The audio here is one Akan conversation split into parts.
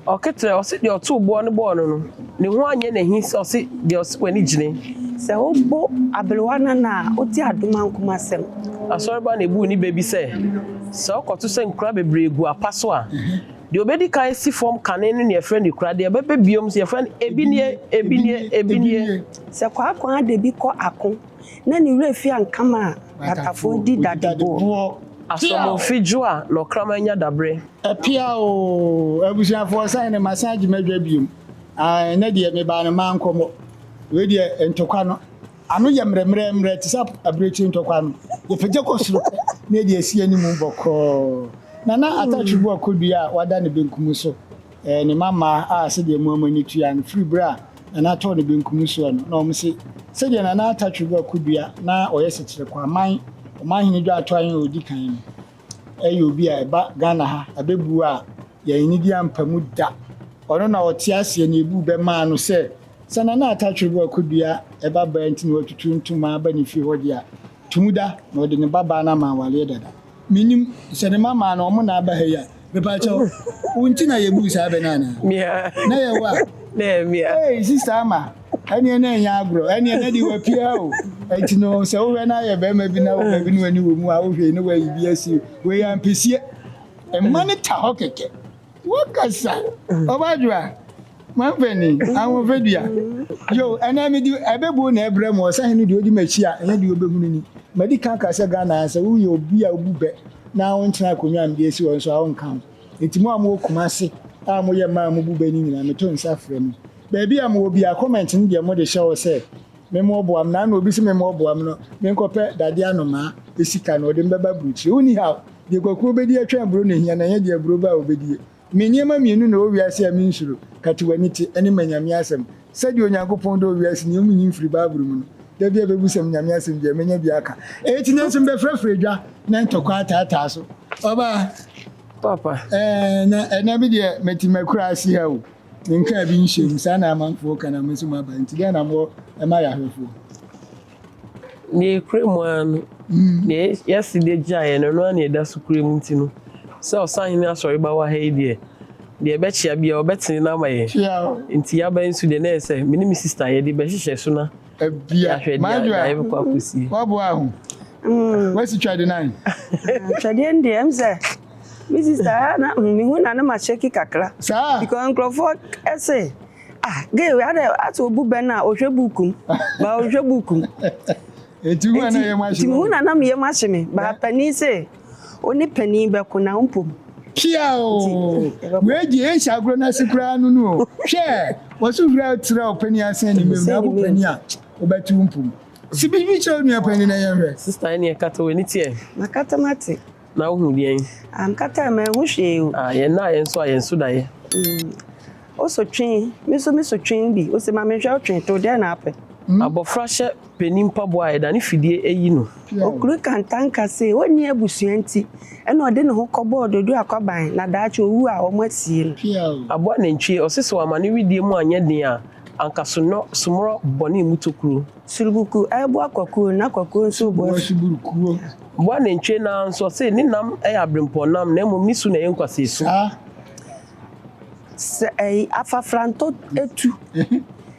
Ɔketerɛ, ɔse deɛ ɔtoo boɔ no bɔɔ no no, ne ho anyɛ no ahi sɛ ɔse deɛ ɔse w'ani gyene. Sɛ wobo aberewa nana a, wote adomankoma asɛm. Asɔreba na ebuu ne bɛ bi sɛ, Sɛ wokɔto sɛ nkura bebree gu apa so a, deɛ ɔbɛdi kan asi fam kane no na yɛfrɛ no kura, deɛ ɛbɛba bio nso yɛfrɛ no ebi nie, ebi nie, ebi nie. Sɛ Kwaakwaah de bi kɔ ako na ne werɛ fi ankama a, Batafoɔ di dadeboɔ. Asɔmɔfi dwo a na ɔkraman nya daberɛ. Apia oo, abusuafoɔ sɛn ne masan agye m'adwa biom. Ah, ɛnɛ deɛ mebaa no mankɔmmɔ. Wei deɛ ntɔkwa no, ano yɛ mmerɛmmerɛmmerɛ te sɛ abirekyiri ntɔkwa no. Yɛpagya kɔ soro pɛ na yɛde asi anim bɔkɔɔ. Nana Atatweboa Kodua a wada ne benkum so, eh, ne mmammaa a sɛdeɛ mo ani tua no, firi berɛ a Nana tɔɔ ne benkum soɔ no, na wɔn se, sɛdeɛ Nana Atatweboa Kodua na ɔyɛ Sekyerɛkwaman Ɔmanhene Dwaatoa a ɔdi kan no, yɛ obi a ɛba Ghana ha abɛbuo a yɛn anigye ampa mu da. Ɔno na ɔte aseɛ na yɛbuu bɛ maa no sɛ, sɛ Nana Atta Twere Akudua ba baa nti na watutu ntoma aba ne fie hɔ deɛ a, to mu da na ɔde ne ba baa no ama awareɛ dada. Mennim sɛ ne mma maa no wɔn na aba ha yi a. Mepakyɛw, wo nti na yɛbuu saa bɛ no anaa? Mea. Na yɛ wo a? Na ɛyɛ mea. Ei, Sista Ama, ɛneɛ na ɛnyɛ agorɔ, ɛneɛ na deɛ wapia o. Ɛnti no, sɛ wohwɛ na ayɛ barima bi na wo baabi na w'ani wɔ mu a, wohwɛ yi na woayi bi asi, wei ampesie. Mma no ta hɔ kɛkɛ. Wakasa. Ɔbadwoa, mampanin, ahoɔfɛdua. Yo, ɛnɛ mede ɛbɛbuo na ɛbrɛ mo, ɔsahene deɛ ɔdi m'akyi a, ɛnyɛ deɛ ɔbɛhunu ni. Madi kan ka sɛ Ghana ha, sɛ woyɛ obi a wobu bɛ na wontena akonnwa a mede asi hɔ nso a, wonka ho. Enti mo a mowɔ Kumasi a moyɛ mmaa a mobu bɛ no nyinaa, meto nsa frɛ mo. Baabi a mowɔ biara, comment no deɛ mode hyɛ hɔ sɛ memmoaboa mo. Na ano obi se memmoaboa mo no, menkɔpɛ dadeɛ anomaa sika na ɔde me bɛba aburokyire. Wonni haw. Deɛ kwakuo bɛdi atwa aburo na ɛhia na ɛnyɛ deɛ aburo ba a ɔbɛdie. Me nneɛma mmienu na ɛwɔ wiase a mensuro, kate w'ani te, ɛne manyame asɛm. Sɛdeɛ Onyankopɔn dɔɔ wiase no, yɛn nyi mfiri Bible mu no, da bi a bɛbu sɛ Nyame asɛm bi a, mɛnya bi aka. Enti nanso mebɛfrɛfrɛ dwa na ntɔkwa ataataa so. Ɔbaa. Papa. Ɛɛ, na ɛnɛ me deɛ mete m'akura ase ha o. Menkaa bi nhyɛ mu, saa na amanfoɔ ka na me nso maba. Nti dɛn na mowɔ ma yɛ ahwɛfoɔ? Nea ɛkura mu ara no, nea yɛasi de gyaeɛ no, ɛno ara na ɛda so kura mu nti no, sɛ Ɔsahene Asɔreba wɔ ha yi deɛ, deɛ ɛbɛkyea biara ɔbɛtene no ama yɛn. Nti yɛaba yi nso deɛ, na ɛyɛ sɛ me ne me sista yɛde bɛhyehyɛ so na yɛahwɛ deɛ yɛbɛkɔ akɔsie. Waboa ho. Wasi twɛde nan. Twɛdeɛ no deɛ, ɛm sɛ me sista na mehu na ne ma hyɛki kakra. Saa. Because nkurɔfoɔ ɛse. Ah gay wei adɛ asɛ obu bɛ no a ɔhwɛ book mu ba ɔhwɛ book mu. Eti hu na yam ahye. Nti hu na na me yam ahye me ba panin se ɔne panin bɛko na ɔmpom. Pia o wei deɛ yɛnhyɛ agorɔ no ase koraa no no o hwɛ wɔso hura tra ɔpanin asen ne mem na abo panin a wobɛte wo mpom si biribi kyerɛ wo nua panin na yɛnhwɛ. Sister ɛneɛ kata w'ani teɛ. Makata mate. Na wohu deɛn? Ankata manhu hwee o. Ah, yɛn nna yɛn nso a yɛn so daeɛ. Mm. Wo so twe, me nso me so twe bi. Wo se ma menhwɛ wo twe to, deɛn na apɛ? Abɔfra hyɛ panin mpaboa a, ɛdane fidie yi no. Okuru Kantanka se onni abusua nti na ɔde ne ho kɔbɔɔ Dodo Akwaban na daakye owu a wɔn asie no. Aboa nantwie, ɔse sɛ wamma ne wedeɛ mu anyɛ den a, anka sonɔ, somorɔ bɔne mu tokuro. Surubuku reboa kwakuo na kwakuo nso reboa suburukuo. Boa nantwie no ara nso, ɔse ne nam yɛ aberempɔn nam na mmom ne su na ɛyɛ nkwaseasu. Saa. Sɛ ɛyi, afafrantɔ tu,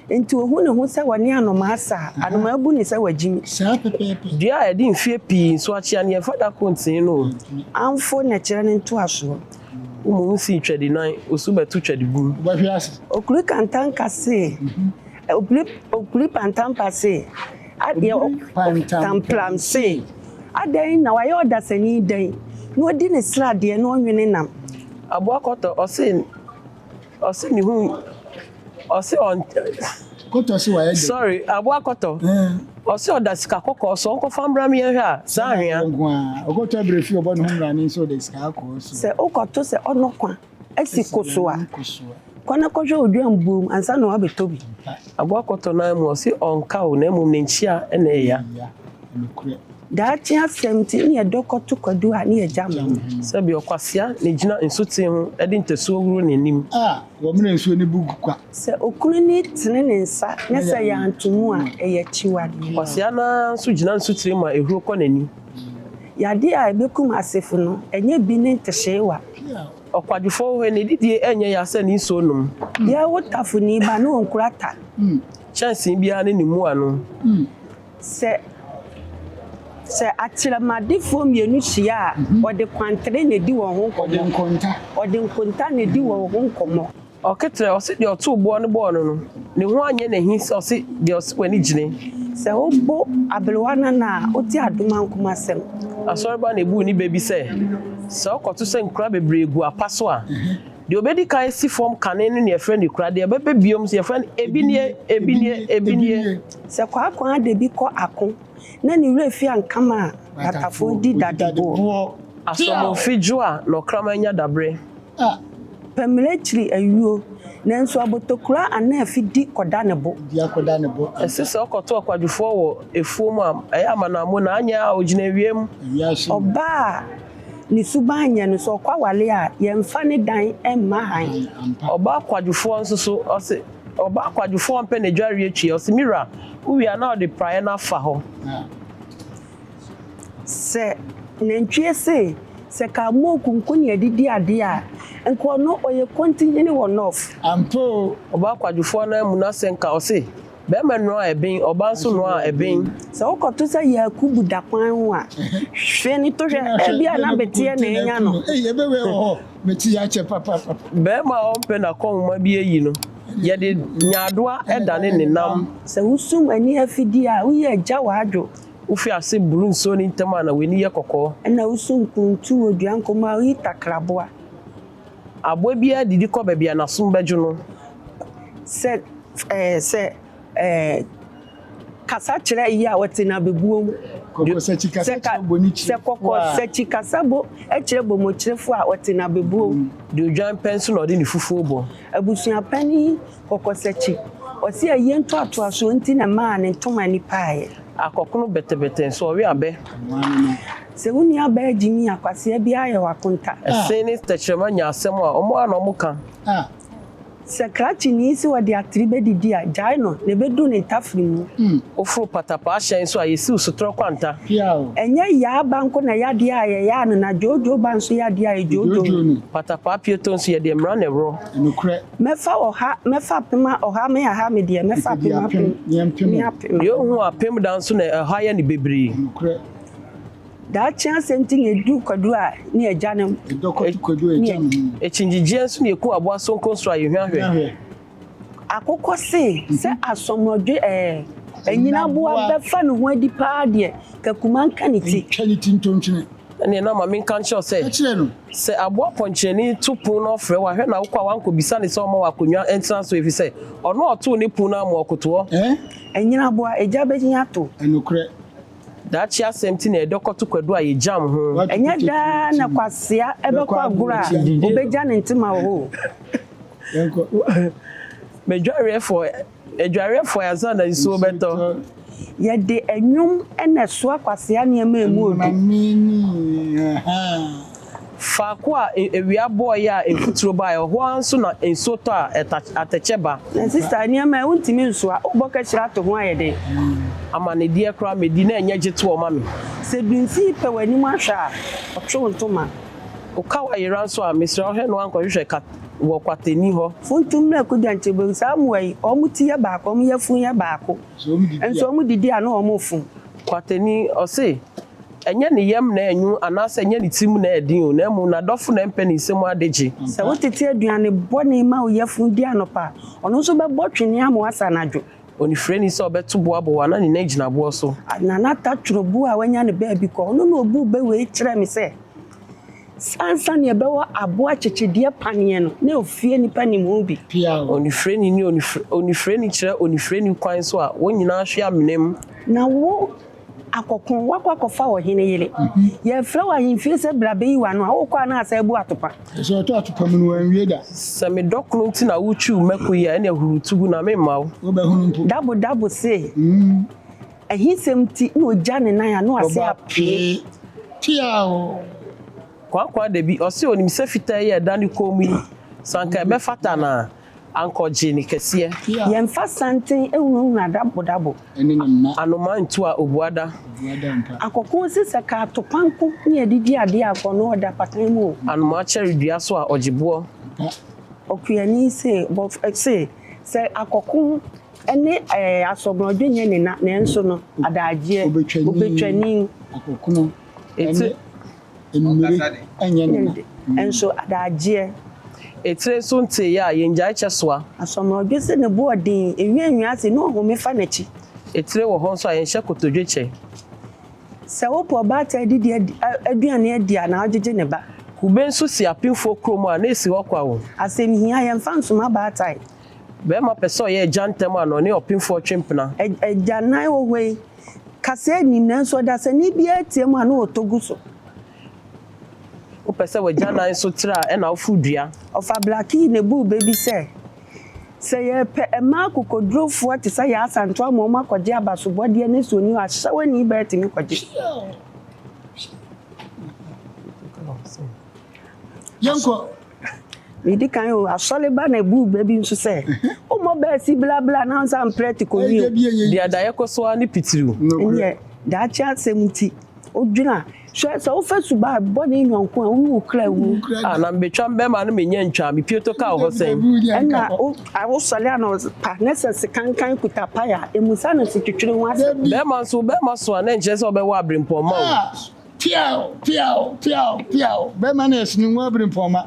nti ohu ne ho sɛ ɔne anomaa sa a, anomaa bu no sɛ wagyimi. Saa pɛpɛɛpɛ. Dua a ɛde mfeɛ pii nso akyea no, yɛmfa da koro ntene no o. Amfo na ɛkyerɛ ne ntoasoɔ. Wo mmom nsii twɛdenan, osu bɛto twɛdebun. Wobɛhwe ase. Okuri kantanka se, Okuri, okuri pantampa se, adeɛ, tamplam se, adɛn na wayɛ ɔdasani dɛn na ɔdi ne sradeɛ na ɔnwene nam. Aboa kɔtɔ, ɔse, ɔse ne ho, ɔse ɔn. Kɔtɔ se wayɛ dɛn? Sorry, aboa kɔtɔ, ɔse ɔda sika kɔkɔɔ so, ɔnkɔfa mbra me yɛnhwɛ a, saa ahwea. Nko ara, ɔkɔtɔ abrɛ fie ɔbɔ ne ho mmrane nso ɔda sika kɔɔ so. Sɛ wokɔto sɛ ɔnɔkwa asi koso a, kɔ na kɔhwɛ odwambuom ansa na woabɛtɔ bi. Aboa kɔtɔ nan mu, ɔse ɔnka o, na mmom ne nkyea na ɛya. Daakye asɛm nti ne yɛdɔ kɔto kwadu a ne yɛgya mo. Sɛbi ɔkwasea na egyina nsuten ho de ntasuo horo n'anim. A wɔmena nsuo no bu gu kwa. Sɛ okunani tene ne nsa na sɛ yɛanto mu a, ɛyɛ akyiwadeɛ. Kwasea no ara nso gyina nsutire mu a ehuro kɔ n'ani. Yadeɛ a ɛbɛkum asefo no, ɛnyɛ bi ne ntehyeewa. Ɔkwadwofoɔ hɔ ne didie ɛnyɛ ya sɛ ne nsuo nom. Yɛwo tafoni ba ne ɔnkura ta. Kyɛnsee biara ne ne mmuano. Sɛ sɛ akyerɛmadefoɔ mmienu hyia a, wɔde kwantere na edi wɔn ho Ɔde nkɔmmɔ. nkonta. Ɔde nkonta na edi wɔn ho nkɔmmɔ. Ɔketerɛ, ɔse deɛ ɔtoo boɔ no bɔɔ no no, ne ho anyɛ n'ahi sɛ ɔse deɛ ɔse w'ani gyene. Sɛ wobo aberewa nana a, wote adomankoma asɛm. Asɔreba na ebuu ne bɛ bi sɛ, sɛ ɔkɔto sɛ nkura bebree gu apa so a, deɛ obedi kan asi fam kane no na yɛfrɛ no kura, deɛ ɛbɛba biom nso yɛfrɛ no ebi nie, ebi nie, ebi nie. Sɛ Kwaakwaah de bi kɔ ako na ne werɛ fi ankama a, Batafoɔ di dadeboɔ. Asɔmɔfi dwo a na ɔkraman nya dabrɛ. Pɛ mmerɛ kyiri ayuo, nanso abotokura anaa afi di kɔda ne bo. Di akɔda ne bo. Ɛse sɛ ɔkɔto ɔkwadwofoɔ wɔ efuo mu a, ɛyɛ amanammo na anyɛ a ɔgyina ewiem. Ewiase mu. Ɔbaa a ne suban nyɛ no, sɛ ɔkɔ awale a, yɛmfa ne dan mma han. Ampa. Ɔbaa kwadwofoɔ nso so, ɔse ɔbaa kwadwofoɔ mpɛ n'adwareɛ twi, ɔse me wura, wowie a na ɔde praeɛ no afa hɔ. Sɛ nantwie se, sɛ Kamoku nko ne yɛde di adeɛ a, nka ɔno ɔyɛ kontihene wɔ North. Ampa o. Ɔbaa kwadwofoɔ no amu n'asɛ nka, ɔse bɛrima noa a ɛben, ɔbaa nso noa a ɛben. Sɛ wokɔto sɛ Yakubu da kwan ho a, hwɛ ne to hwɛ, ebia na beteɛ na anya no. Ei, ɛbɛwɛ wɔ hɔ. Mete yɛ akyɛ papapapa. Bɛrima a ɔmpɛ n'akɔnhoma bi ayi no, yɛde nyaadoa dane ne nam. Sɛ wosum ani afidie a, woyɛ agya w'adwo. Wofi ase boro nsuo no ntam a na w'ani yɛ kɔkɔɔ. Ɛna wosum kuntu wɔ dua nkɔm a, woyi takraboa. Aboa biara didi kɔ baabi a n'asom bɛdwo no. Sɛ ɛɛ sɛ ɛɛ kasa kyerɛ yi a, wɔte no abɛbuom. Kɔkɔsakyi kasa kyerɛ bɔne Sɛ kɔkɔsakyi kasa bo kyerɛ bɔmmɔkyerɛfoɔ a, wɔte no abɛbuom. Deɛ odwan pɛ nso na ɔde ne fufuo bɔ. Abusuapanin kɔkɔsakyi, ɔse ayie ntoatoasoɔ nti na maa ne ntoma ani paeɛ. Akɔkono bɛtɛbɛtɛ nso ɔwe abɛ. Sɛ wo nua baa gyimi a, kwasea biara yɛ w'akonta. Ɛse ne tɛkyerɛma nya asɛm a, ɔmo ara na ɔmo ka. Sɛ krakyeni se ɔde atere bɛdidi a, gyae no, na ɛbɛdu ne ntafere mu. Woforo patapaa hyɛn so a, yɛsiw sotorɔ kwanta. Ɛnyɛ yaa ba nko na ɛyɛ adeɛ a yɛyaa no, na dwoodwoo ba nso yɛ adeɛ a yɛdwoodwoo no. Patapaa pieto nso, yɛde mmara na ɛworɔ. Mɛfa ɔha, mɛfa apem a, ɔha me aha me deɛ, mɛfa apem apem, me apem. Deɛ ɔhu apem da nso na ɛha yɛ no bebree. Daakye asɛm nti na ɛdu kwadu a ne agya no. Akyinnyegyeɛ nso na ɛku aboa sonkonso a yɛhwa hwɛ. Akokɔ se sɛ asɔmɔdwe ɛɛ anyinaboa bɛfa ne ho adi paa deɛ, kakuma nka ne ti. Ntwa ne ti ntontwene. Ɛnneɛ na ma menka nkyerɛ wo sɛ, Ka kyerɛ no. Sɛ aboa pɔnkyerɛni to pon na ɔfrɛ wo a, hwɛ na wokɔ a woankɔbisa no sɛ ɔmma wo akonnwa ntena so, ɛfiri sɛ ɔno a ɔtoo ne pon no ama ɔkoto hɔ. Anyinaboa, egya bɛgyen ato. Nokorɛ. Daakye asɛm nti na yɛdɔ kɔto kwadu a yɛgyam ho. Ɛnyɛ daa na kwasea bɛkɔ agorɔ a ɔbɛgya ne ntoma wɔ hɔ o. M'adwareɛfoɔ, adwareɛfoɔ ansa na nsuo bɛtɔ. Yɛde nnwom na ɛsoa kwasea nneɛma a emu odu. Faako a awia bɔeɛ a mfuturo baeɛ, ɛhɔ ara nso na nsuo tɔ a atɛkyɛ ba. Na sista, nneɛma yi wontumi nsoa, wobɔ kahyire ato ho ayɛ den. Amanedeɛ koraa medi na ɛnyɛ gye toɔ ma me. Sɛ dunsin pɛ w'anim ahwɛ a, ɔtwe wo ntoma. Wo kaw ayera nso a, mesrɛ wo hwɛ na woankɔhwehwɛ ka wɔ kwatani hɔ. Funtum mmerɛko dwa nkyerɛbɛmu, saa mmoa yi, wɔn ti yɛ baako, wɔn yafunu yɛ baako, nso wɔn didi a na wɔn refom. Kwatani, ɔse, Ɛnyɛ ne yam na ɛnwo anaasɛ ɛnyɛ ne tirim na ɛyɛ den o, na mmom n'adɔfo na ɛmpɛ ne nsam ade gye. Sɛ wotete aduane bɔne ma wo yafunu di anɔpa a, ɔno nso bɛbɔ twene ama woasa anadwo. Onifirani sɛ ɔbɛto bo abɔ wo a, na ne nan gyina boɔ so. Nana Tatwerɛ bu a wanya ne baabi kɔ, ɔno na ɔbuu bɛ wei kyerɛɛ me sɛ, ansa na yɛbɛwɔ aboa kyekyedeɛ paneɛ no, na ofie nnipa nim ho bi. Onifirani ne onifirani kyerɛ onifirani kwan so a, wɔn nyinaa hwe amena mu. Na wo, akɔko, woakɔ akɔfa ɔhene yere. Yɛrefrɛ wo ahemfie sɛ bra bɛyi w'ano a, wokɔ a na asan abu atopa. Sɛ ɔtɔ atopa mu no, wanwie da. Sɛ me dɔ koro nti na wotwiw mako yi a, ɛnneɛ huru to gu na meremma wo. Wobɛhunu mpo. Dabo dabo se, ahisɛm nti na ogya ne nan a na wase apee. Pia o. Kwaakwa dabi, ɔse onim sɛ fitaa yi a ɛda ne kɔn mu yi, sɛ anka ɛbɛfata no a. Anka ɔgyee ne kɛseɛ. Yɛmfa santen nhunahuna dabodabo. Ɛne ne mma. Anomaa ntu a obua da. Obua da mpa. Akɔko se sɛ ka atopa nko ne yɛde di adeɛ a akɔnnɔ ɔda apakan mu o. Anomaa kyɛre dua so a ɔgye boɔ. Mpa. Okuani se bɔf se sɛ akɔko ne asɔgorɔdwe nyɛ ne na nanso no adaagyeɛ obetwani. Akɔkono ne mmire nyɛ ne na. Nso adaagyeɛ. Etire nso nteeɛ a yɛngyae kyɛ soa. Asɔmorɔdwe se ne bo ɔden, ewia nwia ase ne ɔhome fa n'akyi. Etire wɔ hɔ nso a yɛnhyɛ kotodwe kyɛ. Sɛ wopɛ ɔbaatan adidi aduane adi a na wogyegye ne ba. Kube nso si apemfoɔ kurom a na esi hɔ kwa o. Asɛm hia, yɛmfa nsoma baatan. Barima pɛ sɛ ɔyɛ agya ntɛm a na ɔne ɔpemfoɔ twe mpena. Agyanan wɔ hɔ yi, kasaa nnim nanso ɔdasani biara team a na ɔtɔ gu so. Wopɛ sɛ w'agyanan so trɛ a ɛna woforo dua. Ɔfa Blackie na ebuu bɛ bi sɛ, Sɛ yɛrepɛ mmaa akokodurofoɔ te sɛ Yaa Asantewaa ma wɔakɔgye abasobɔdeɛ ne sɛ ɔnni hɔ a, ahyɛwani baa tumi kɔgye. Yɛnkɔ. Medi kan o, asɔre ba na ebuu bɛ bi nso sɛ, Wommɔ baasi blabla na wonsan mprɛ te kɔnwi o. Deɛ daeɛ kɔ so ara ne pitiriw. Ɛnneɛ, daakye asɛm nti, wodwene a, hwɛ, sɛ wofa suban bɔne nyɔnko a, wo ne wo kra wu. A, na mebetwa mbɛma no menya ntwa, me pieto ka wo hɔ sɛn? Ɛnna wosɔre anɔpa na sɛ sekankan kuta pae a, mmisa no setwitwiri ho asɛm. Bɛrima nso, wo bɛrima so a, na ɛnkyerɛ sɛ wobɛwɔ aberempɔnma o. Piaw! Piaw! Piaw! Piaw! Bɛrima no ɛsono ngu aberempɔnma.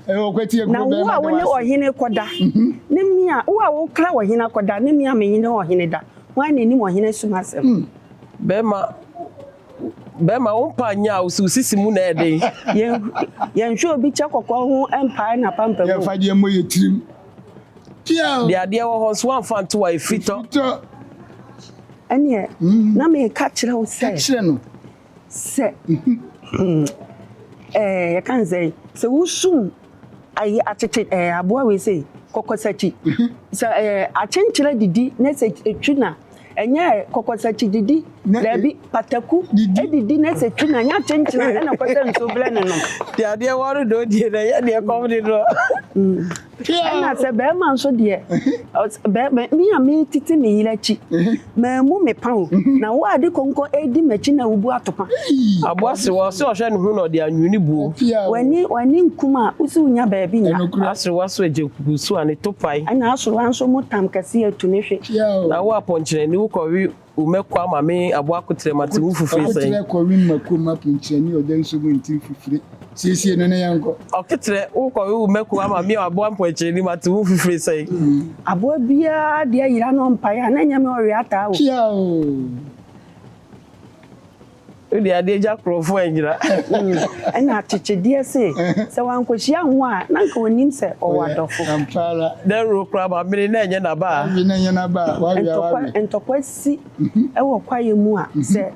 Ɛwɔ ɔkwati Na aguro wo bɛrima a da wo ne w'ase. ɔhene kɔda, ne me a, wo a wokra ɔhene akɔda, ne me a menye ne ɔhene da, hwan na enim ɔhene sum asɛm? Bɛrima, bɛrima, wo mpa nyɛ a, wo si wo sisi mu na ɛyɛ den. Yɛn, yɛnhwɛ obi kyɛ kɔkɔɔ ho mpae n'apampam o. Yɛmfa deɛ mmɔ yɛ tirim. Piaw! Deɛ adeɛ wɔ hɔ nso, woamfa anto a, ɛfiri tɔ. Ɛfiri tɔ. Ɛnneɛ, na mereka kyerɛ wo sɛ. Ka kyerɛ no. Sɛ, ɛɛ, yɛka no sɛn, sɛ wosum ayi akyekye ɛɛ aboa wei sei, kɔkɔsakyi, sɛ ɛɛ akyenkyerɛ didi na sɛ etwi na ɛnyɛ kɔkɔsakyi didi, daabi, pataku didi na sɛ twi na ɛnyɛ akyenkyerɛ ɛna kɔsɛ nsuo brɛ ne nom. Deɛ adeɛ wɔ no deɛ ɔdie na ɛnyɛ deɛ kɔm de noɔ. Ɛna sɛ bɛrima nso deɛ, bɛrima, me a metete me yere akyi, mammu me pa o, na wo a de kɔnkɔn redi m'akyi na wobu atopa. Aboa serewa, ɔse ɔhwɛ ne ho na ɔde anwene ne buo. W'ani, w'ani nkum a, wose wonya baabi nna. Aserewa so agya kuku so a, ne to pae. Ɛna aserewa nso mo tam kɛseɛ atu ne hwe. Na wo apɔnkyerɛni, wokɔwe Wo mɛkɔ ama me aboa akoterɛ mate wo fifire sɛn. Akoterɛ kɔ wim mako ma punkyerɛni ɔda nsuo mu nti fifire siesie no ne yɛnkɔ. Ɔketerɛ wo kɔ we wo mɛko ama me aboa mpɔnkyerɛni mate wo fifire sɛn. Aboa biara deɛ yera no ɔmpaeɛ a na ɛnyɛ me ɔwe ataa o. Pia oo. Wode adeɛ gya korɔmfoɔ anyina. Ɛna akyekyedeɛ se, sɛ wankɔhyia ho a, na anka ɔnnim sɛ ɔwɔ adɔfo. Ampa ara. Dawuro koraa ma mene na ɛnyɛ n'aba a. Wawe na ɛnyɛ n'aba a, wawe a wawe. Ntɔkwa si wɔ kwaeɛ mu a, sɛ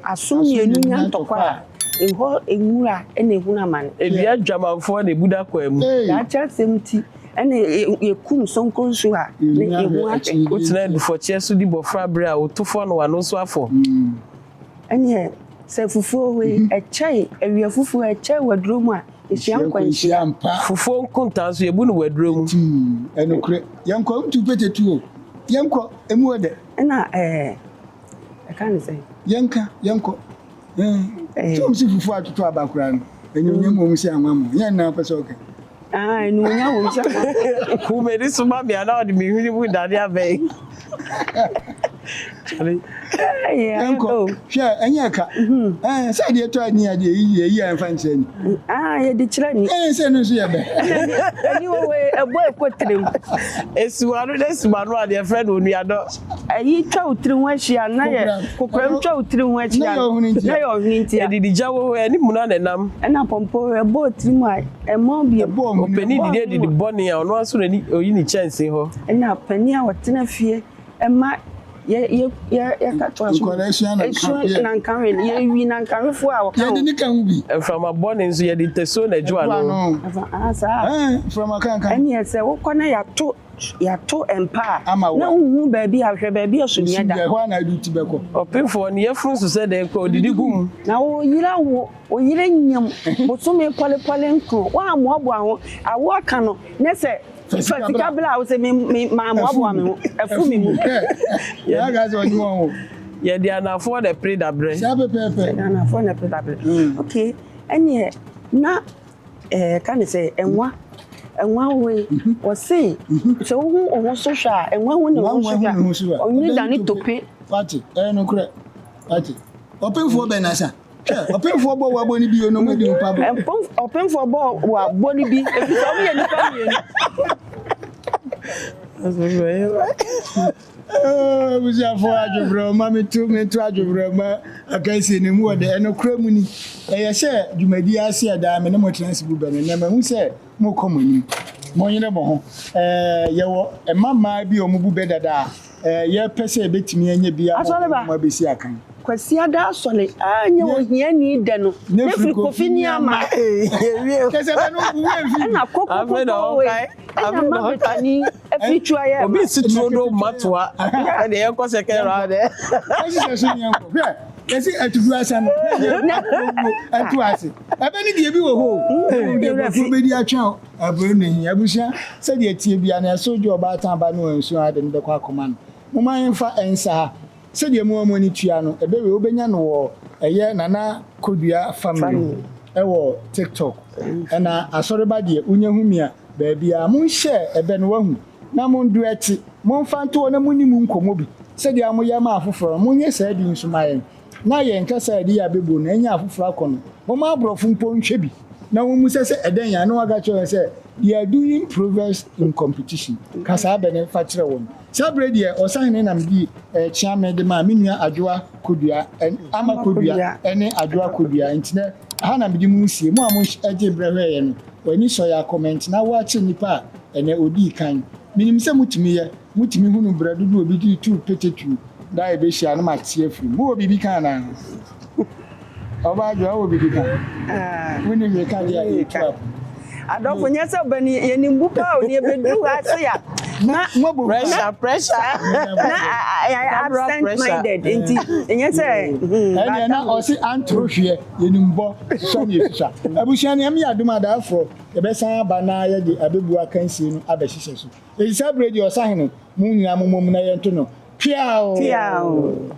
asono mmienu nya ntɔkwa a, ɛhɔ nwura na ɛhunu amane. Dua dwamanfoɔ na ɛbu da kwan mu. Daakye asɛm nti na yɛkum sonkonsu a, na yɛhu ahwɛ. Wotena adufɔkyeɛ so di bɔfra berɛ a, woto fɔ no w'ano nso afɔ. Ɛneɛ sɛ fufuo wei ɛkyɛe, awia fufuo ɛkyɛe waduro mu a, ɛhyia nkwanhyia. Fufuo nkontaa nso yɛbu no waduro mu. Ɛnokorɛ, yɛnkɔ, ntu pete tu o, yɛnkɔ, emu ɔdɛ. Ɛna ɛɛ, ɛka ne sɛn? Yɛnka, yɛnkɔ. Ɛɛ, sɛ wɔn si fufuo atoto aba koraa no, ɛnyɛ mu wɔn si anwa mu, yɛn na wopɛ sɛ ɔka. Ah, animuonyam wɔ mu sɛ Ku m'ani so ma me anaa ɔde me hwene mu dane abɛn. Charlie. Ɛnkɔ. Hwɛ, ɛnyɛ ɛka. Ɛɛ, sɛ adeɛ tɔ ani adeɛ yi yɛ yi a ɛmfa nkyerɛ ni. Ah, yɛde kyerɛ ni. Ɛɛ, sɛ ɛno nso yɛ bɛ. Ani wɔ wei, ɛbɔ ɛkɔ tirim. Esiwano ne esimano a deɛ frɛ no onuadɔ. Ayi twa wo tiri ho ahyia na yɛ kokoram twa wo tiri ho ahyia na yɛ ɔhene ntia. Na yɛ ɔhene ntia. Ɛdidi gya wɔ hɔ ɛne muna na ɛnam. Ɛna pɔmpɔ ɛbɔ tiri mu a ɛmmɔ bio. Ɔpanin didi adidi bɔne a ɔno ara nso n'ani oyi ne kyɛnsee hɔ. Ɛna panin a ɔtena fie ɛma yɛ yɛ yɛ yɛka toa so. Nkwadaa sua nanka nankawe yɛwi nankawefoɔ a wɔka ho. Yɛde ne ka ho bi. Mframa bɔne nso yɛde ntasuo na ɛdwo ano. Saa. Mframa kankan. Ɛneɛ sɛ wokɔ na yɛato. Yɛato mpa a Ama wo na a. wonhu baabi a hwɛ baabi a sumiiɛ da. Ɛhɔ ara na ade ti bɛkɔ. Ɔpemfoɔ no yafunu so sɛ dɛn koraa ɔdidi gu mu. Na wo yere awo, wo yere nyem bosome pɔlepɔle nkron, woammoaboa ho, awo aka no, ne sɛ Fa fa sika sika bra. bra a wo sɛ me me mammoaboa me ho, afu me mu. Hwɛ, na aka sɛ ɔnye wɔn wo. Yɛde anafoɔ na ɛpere dabrɛ. Saa pɛpɛɛpɛ. Yɛde anafoɔ na ɛpere dabrɛ. Okay, ɛneɛ na ɛɛ ka ne sɛ ɛnwa ɛnwa wei wɔse sɛ wohu wo ho so hwɛ a ɛnwa hu ne ho so hwɛ a ɔnwene dane tope. Wate, ɛyɛ nokorɛ. Wate, ɔpemfoɔ bɛn na sa? Hwɛ, ɔpemfoɔ bɔ wabɔ no bi o, na ɔmo adi nipa bɔ. Ɔpemfoɔ bɔ wabɔ no bi, efisɛ ɔmo yɛ nipa mmienu. Abusuafoɔ adwobrɛ ma meto meto adwobrɛ ma akansie no mu wɔ dɛ. Ɛnokorɛ mu ni, ɛyɛ sɛ dwumadie ase ɛdaa me ne mo tena ase bu bɛ no, nnɛ mahu sɛ mokɔ mo anim. Monyere mo ho. Ɛɛ, yɛwɔ mma mmaa bi a wɔbu bɛ dada a, ɛɛ, yɛpɛ sɛ yɛbɛtumi anya bi ama Asɔre ba. wɔn abɛsi akan. Kwasiada asɔre a nyɛ ohiani dɛ no, Ne ne firi firi Kofi Kofi Nneɛma. Nneɛma. Kyɛ sɛ bɛ no wo mfi. Ɛna koko Afei na koko wei, ɔkae. ɛna Afei na ɔkae. Mabetani afiri tua yɛ Obi ma. si turo do matoa. Ɛde yɛnkɔ second round ɛ. Ɛhyehyɛ so ne yɛnkɔ. Hwɛ, yɛsi atugu asa no, na yɛ ɛto ase. Ɛbɛ ne deɛ bi wɔ hɔ o. Ɛwɔ deɛ nkurɔfoɔ bɛdi atwɛn aburo no hi. Abusua, sɛdeɛ tie bia no, ɛso gye ɔbaatan ba no nsuo ade no bɛkɔ akɔma no. Momma yɛmfa nsa ha. Sɛdeɛ mo a mo ani tua no, ɛbɛ wei wobɛnya no wɔ ɛyɛ Nana Kodua Family ɛwɔ TikTok. Ɛna Asɔreba deɛ wonya hu me a, baabiara. Monhyɛ ɛbɛ no wahu, na mondo ɛte. Momfa nto hɔ na monni mu nkɔmmɔ bi. Sɛdeɛ moyɛ ma afoforɔ no, monyɛ saa bi nso ma yɛn. Na yɛn kasa a yɛde yɛ abɛbuo no, ɛnyɛ afoforɔ akɔnnɔ. Momma aborɔfo mpo nhwɛ bi na wɔmmisa sɛ, Ɛdɛn a? Na wɔaka akyerɛ wɔn sɛ, They are doing proverbs in competition. Ka saa bɛ no fa kyerɛ wɔn. Saa berɛ deɛ, ɔsahene na mede kyeame de maa me nua Adwoa Kodua, Ama Kodua ne Adwoa Kodua. Nti nɛ, ha na mede mo resie. Mo a mogyee berɛ hwɛeɛ no, w'ani sɔ yɛ akɔmɛnte na woakyere nipa a ɛnɛ ɔdii kan. Menim sɛ motumi yɛ. Motumi hunu berɛ dodoɔ obi de tu pete tu da a yɛbɛhyia no mate afiri mu. Mowɔ biribi ka anaa? Ɔbaa Adwoa, wowɔ biribi ka? Wonni hwee ka deɛ a yɛtu apo. Adɔfo nyɛ sɛ ɔbɛni yɛnim bu paa o, yɛbɛduru ha se a na Pressure, pressure. Na absent minded nti nyɛ sɛ. Ɛnneɛ na ɔse antoro hweɛ yɛnim bɔ susua ne yɛsusua. Abusua nea meyɛ adom adaafoɔ yɛbɛsan aba na yɛde abɛbu akansie no abɛhyehyɛ so. Enti saa berɛ yi deɛ ɔsahene, mo nyinaa mommɔ mu na yɛnto no Peaw! Peaw!